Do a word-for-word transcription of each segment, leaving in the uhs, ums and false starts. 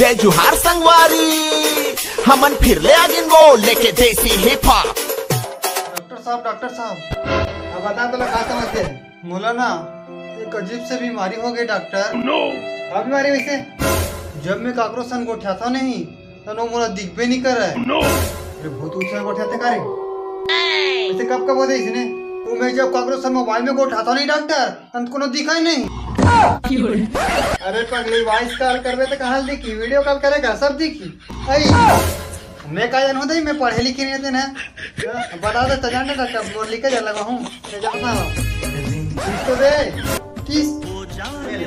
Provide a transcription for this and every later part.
ए जुहार संगवारी, हमन फिर ले आगिन वो लेके देसी हिप हॉप। डॉक्टर साहब, डॉक्टर साहब, अब बता तोला का समस्या हे? मोला ना एक अजीब से बीमारी हो गई डॉक्टर। का बीमारी वैसे? जब मैं काकरो सन गोठियाथव नहीं, त वो मोला दिखबे नहीं करे। अरे भूत उत सन गोठियाथे का रे? वैसे कब कब होथे इसने? वो मैं जब काकरो सन मोबाइल में गोठियाथव नहीं डॉक्टर, अंत कोनो दिखय नहीं। अरे पगली, वॉइस कॉल करबे त कहाँ ले दिखही? वीडियो कॉल करे का, सब दिखही। अई, मैं का जानहूँ दई, मैं पढ़े लिखे नहीं रहते ना। बता दे त जान डॉक्टर, बोल लिखे जा लगा हूँ। मैं जानता हूँ। तीस तो दे। तीस। ले ले।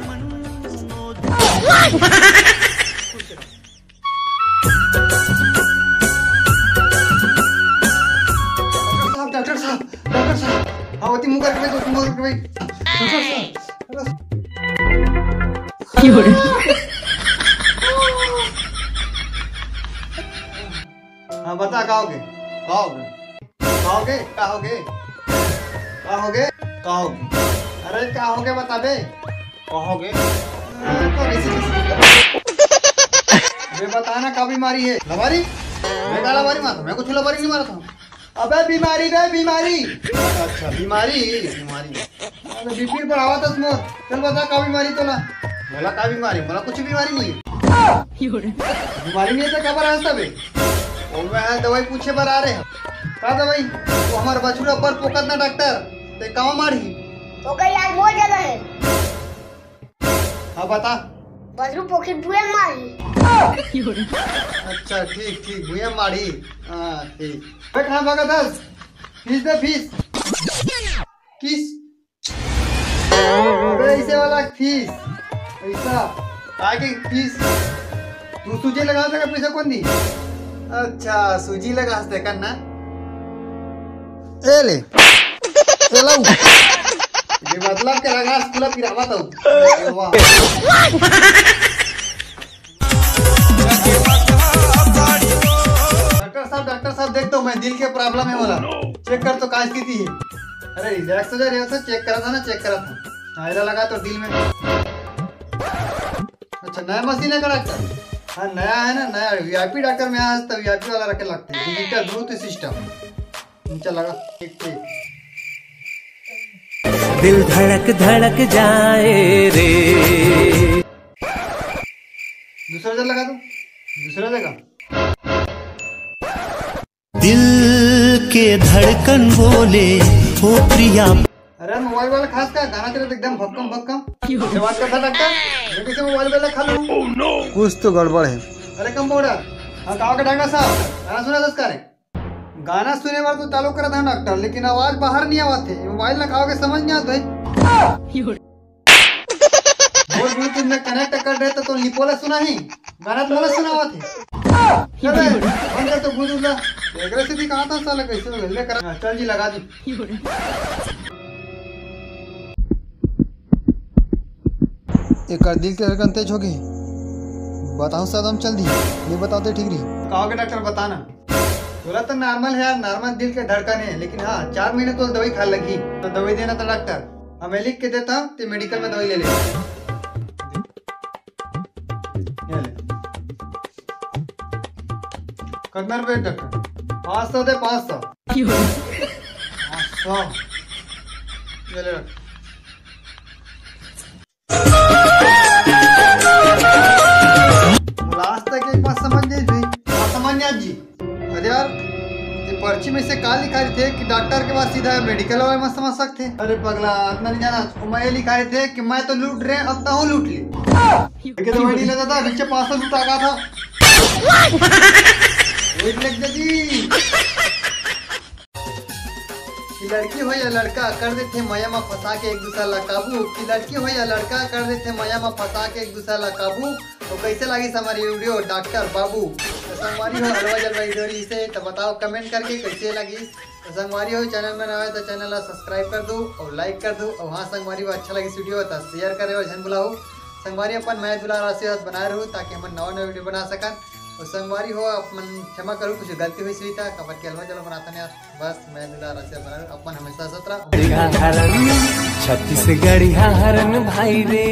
डॉक्टर साहब, डॉक्टर साहब, डॉक्टर साहब, आवती मुंह करके भाई, मुंह करके भाई। डॉक्टर साहब, डॉक्टर साहब। हाँ, बता, का होगे? का होगे? का होगे? का होगे? का होगे? का होगे? अरे, का होगे, बता बे। का होगे? अरे, तो ऐसे कैसे? बे, बता ना, का बीमारी हे? लबारी? मैं का लबारी मारता हूँ? मैं कुछ लबारी नहीं मारता हूँ। अबे, बीमारी बे, बीमारी। अच्छा, बीमारी, बीमारी। अरे, बीपी बढ़ावा तस मोर। चल बता, का बीमारी तोला? मोला का बीमारी? मोला कुछ बीमारी नहीं। बीमारी नहीं हे त काबर आए हस बे? ओ, मैं दवाई पूछे बर आ रहे हँव। का दवाई? वो हमर बछरू अब्बड़ पोकत ना डॉक्टर, ते कावा मारही? ओकर यार मोर जगह हे। हाँ, बता। बछरू पोकही भुइयां मारही। अच्छा, ठीक, ठीक, भुइयां मारही। हाँ, ठीक। अबे, कहाँ भागत हस? फीस दे, फीस। किस? अबे, ऐसे वाला फीस। ऐसा। काय के फीस? तू सूजी लगाथे का, पैसा कोन दी? अच्छा, सूजी लगाथे का ना? ए ले। ए लो। ये मतलब के रंगास पूरा पिरावा तो। वाह। डॉक्टर साहब, डॉक्टर साहब, देख तो मैं दिल के प्रॉब्लम हे मोला। चेक कर तो का स्थिति हे। अरे रिलैक्स हो जा, रिलैक्स हो, चेक करा था ना, चेक करा था। हाँ, एला लगा तो दिल में। अच्छा, नया मशीन हे का डॉक्टर? हाँ, नया हे ना, नया वीआईपी डॉक्टर में आज तो वीआईपी वाला रखे लगथे, डिजिटल ब्लूटूथ सिस्टम। नीचे लगा, ठीक, ठीक। दिल धड़क धड़क जाए रे। दूसरा जगह लगा दो, दूसरा जगह। दिल के धड़कन बोले, ओ प्रिया। अरे मोबाइल वाला खास का गाना तेरा तो एकदम भक्कम भक्कम। ये बात करता डॉक्टर, मैं कैसे मोबाइल वाला खा लूँ? कुछ तो गड़बड़ हे। अरे कंपाउंडर, हाँ, का होगे डॉक्टर साहब, गाना सुना दस का रे? गाना सुने बर तो चालू करत हँव डॉक्टर, लेकिन आवाज बाहर नहीं आवत हे। मोबाइल ला का होगे समझ नहीं आवत भाई। बोल ब्लूटूथ में कनेक्ट कर रहे तो, तो लिपोला सुना ही, गाना तो मोला सुनावत हे। चल बे, बंद कर तो ब्लूटूथ ला। एकरे से भी कहा था साला कैसे हो गया, ले कर। हाँ, चल जी, लगा दी। एकर दिल के धड़कन तेज होगे। बताओ सदम चल दी, नहीं बताओ तो ठीक रही। का होगे डॉक्टर, बता ना। तोला तो नॉर्मल हे यार, नॉर्मल दिल के धड़कन हे, लेकिन हाँ, चार महीना तोला दवाई खाए लगही। तो दवाई देना था डॉक्टर, हाँ, मैं लिख के देता हूँ, ते मेडिकल में दवाई ले ले। ये ले। कितना रुपए डॉक्टर? पाँच सौ दे, पाँच सौ। पाँच सौ। ये ले डॉक्टर। लास्ट तक एक बात समझ नहीं भाई। हाँ, समझ नहीं आज जी। अरे यार, ये पर्ची में से का लिखा रहिथे कि डॉक्टर के बाद सीधा मेडिकल वाले में समझ सकथे? अरे पगला, इतना नहीं जाना। ओमा ये लिखा रहिथे कि मैं तो लूट रहे, अब तहूँ लूट ले। लेकिन तो वही नहीं लेता था, नीचे पाँच सौ लूटा का था। वही लग जाती। कि लड़की हो या लड़का, कर देथे मया म फंसा के एक दूसरा ला काबू। कि लड़की हो या लड़का, कर देथे मया म फंसा के एक दूसरा ला काबू। तो कैसे लागिस हमारी वीडियो डॉक्टर बाबू? तो संगवारी हो, हलवा जलवा वीडियो रहिसे, तो बताओ कमेंट करके कैसे लागिस। तो संगवारी हो, चैनल में नवा हे तो चैनल ला सब्सक्राइब कर दो और लाइक कर दो। और हाँ संगवारी हो, अच्छा लागिस वीडियो तो शेयर करे और झन भुलाओ। संगवारी अपन मया दुलार आशीर्वाद बनाए रहू, ताकि हमन नवा नवा वीडियो बना सकन। और संगवारी हो, आप मन क्षमा करो, कुछ गलती हुई सुई था, काबर के हलवा जलवा बनाता नहीं यार। बस मया दुलार आशीर्वाद बनाए रहू, अपन हमेशा सत रहो। छत्तीसगढ़िया हरन भाई रे।